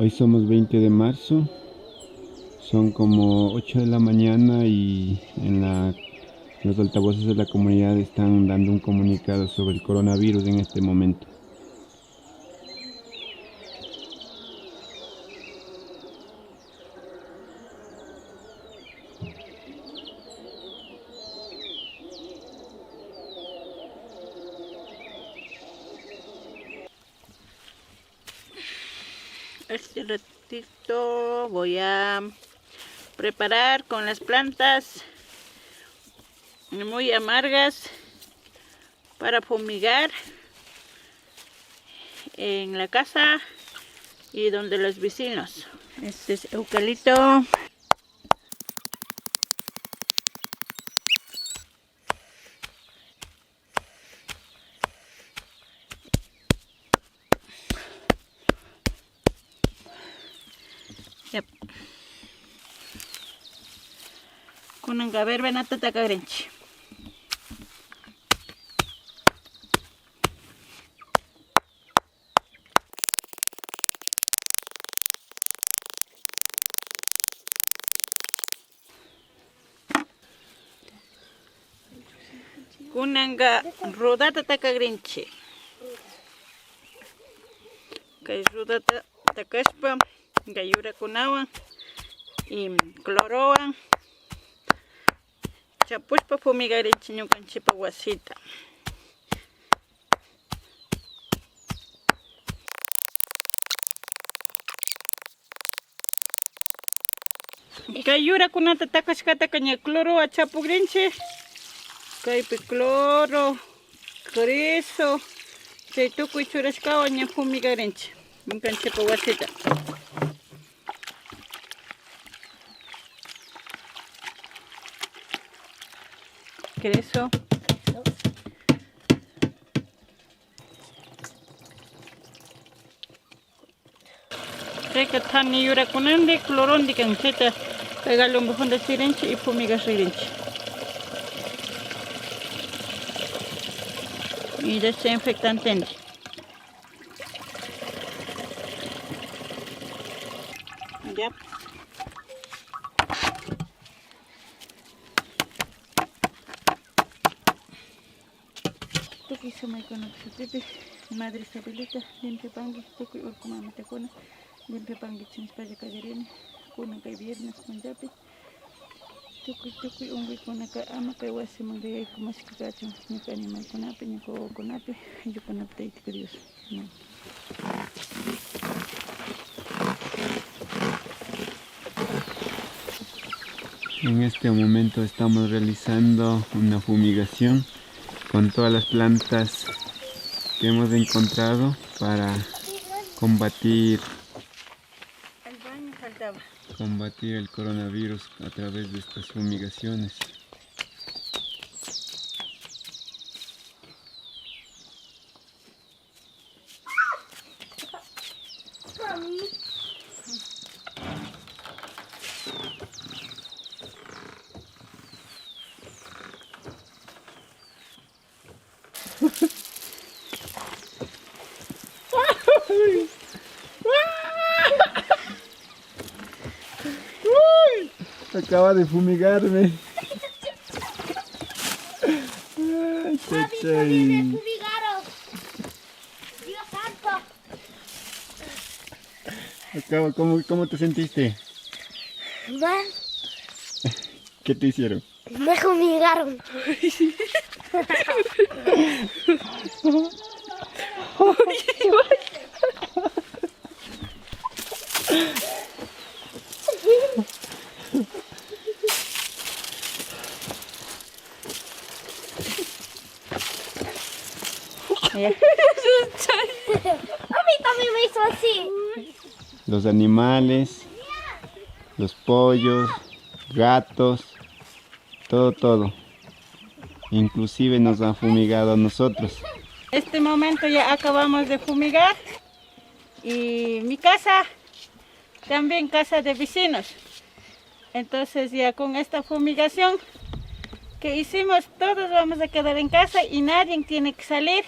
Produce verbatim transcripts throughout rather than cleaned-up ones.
Hoy somos veinte de marzo, son como ocho de la mañana y en la, los altavoces de la comunidad están dando un comunicado sobre el coronavirus en este momento. Este ratito voy a preparar con las plantas muy amargas para fumigar en la casa y donde los vecinos. Este es eucalipto. Yap. Kunanka verbenata takagrinchik. Kunanka rudata takagrinchik. Kay rudata takashpa, kay yurakunawan y clorowan chapushpa fumigagrinchik ñukanchikpa wasita. Kay yurakunata takashkataka ña clorowan chapugrinchik. Kaypi cloro, creso, chay tukuy churashkawan ña fumigagrinchik ñukanchikpa wasita. Creso. Kayka thani yurakunandi, cloronandi kan, chayta kay galonpi fundachigrinchik y fumigashigrinchik. Y desinfectantandi. Ya. Tukuy sumaykunapa shutipi, Madre Isabelita, limpiapanki, tukuy urku mamitakuna, limpiapankichik nishpalla kallarini, kunan kay viernes punllapi. Tukuy, tukuy unkuykunaka ama kay wasimanka yaykumashka kachun, ñuka animalkunapi, ñuka wawakunapi, ayllukunapi, Taytaka Dios. En este momento estamos realizando una fumigación con todas las plantas que hemos encontrado para combatir, combatir el coronavirus a través de estas fumigaciones. Uy, acaba de fumigarme. Ay, chachay. Dios santo. Acaba, ¿cómo, cómo te sentiste? Mal. ¿Qué te hicieron? Me fumigaron. A mí también me hizo así. Los animales, los pollos, gatos, todo, todo. Inclusive nos han fumigado a nosotros. Este momento ya acabamos de fumigar y mi casa, también casa de vecinos. Entonces ya con esta fumigación que hicimos, todos vamos a quedar en casa y nadie tiene que salir.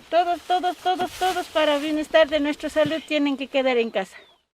Todos, todos, todos, todos para bienestar de nuestra salud tienen que quedar en casa.